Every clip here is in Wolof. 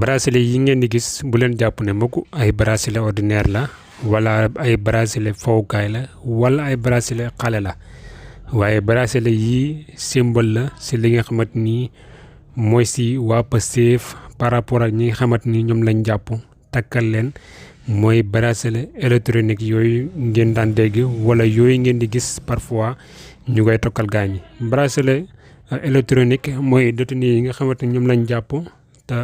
bracelet yi ngeen di gis bu leen jàpp ne mukk ay bracelet ordinaire la wala ay bracelet fowukaay la wala ay bracelet xale la waaye bracelet yi symbole la si li nga xamante ni mooy si waa Pastef par rapport ak ñi nga xamante ni ñoom lañ jàpp takkal leen mooy bracelet électronique yooyu ngeen daan dégg wala yooyu ngeen di gis parfois ñu koy tokkal gaañi. bracelet électronique mooy détenu yi nga xamante ni ñoom lañ jàpp te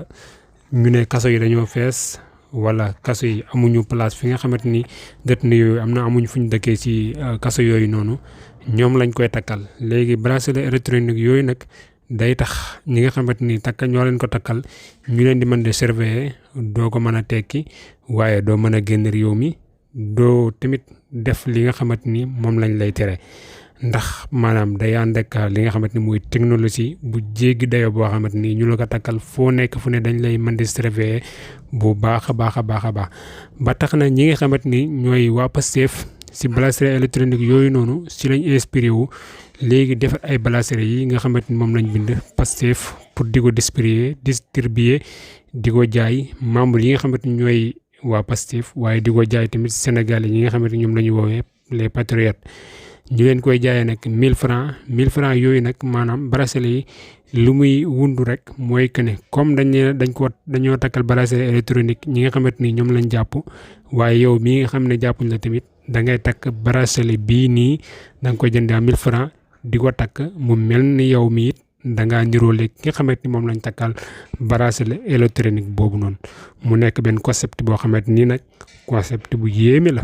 ñu ne kaso yi dañoo fees wala kaso yi amuñu place fi nga xamante ni détenu yooyu am na amuñu fu ñu dëkkee ci kaso yooyu noonu ñoom lañ koy takkal. léegi bracelet électronique yooyu nag day tax ñi nga xamante ni ñoo leen ko takkal ñu leen di mën de surveiller doo ko mën a tekki waaye doo mën a génn réew mi doo tamit def li nga xamante ni moom lañ lay tere. ndax maanaam day ànd ak li nga xamante ni mooy technologie bu jéggi dayo boo xamante ni ñu la ko takkal foo nekk fu ne dañ lay mën di surveiller bu baax a baax a baax a baax ba tax na ñi nga xamante ni ñooy waa Pastef si bracelet électronique yooyu noonu si lañ inspiré wu léegi defar ay bracelet yi nga xamante ni moom lañ bind Pastef pour di ko distribuer di ko jaay membre yi nga xamante ni ñooy waa Pastef waaye di ko jaay tamit Sénégal yi nga xamante ni ñoom la ñu woowee les patriotes. ñu leen koy jaayee nag 1000 francs yooyu nag maanaam bracelet yi lu muy wundu rek mooy que ne comme dañoo takkal bracelet électronique ñi nga xamante ni ñoom lañ jàpp waaye yow mii nga xam ne jàppuñ la tamit da ngay takk bracelet bii nii da nga koy jëndee à 1000 francs di ko takk mu mel ni yow mi it da ngaa niróole ki nga xamante ni moom lañ takkal bracelet électronique boobu noonu mu nekk benn concept boo xamante ni nag concept bu yéeme la.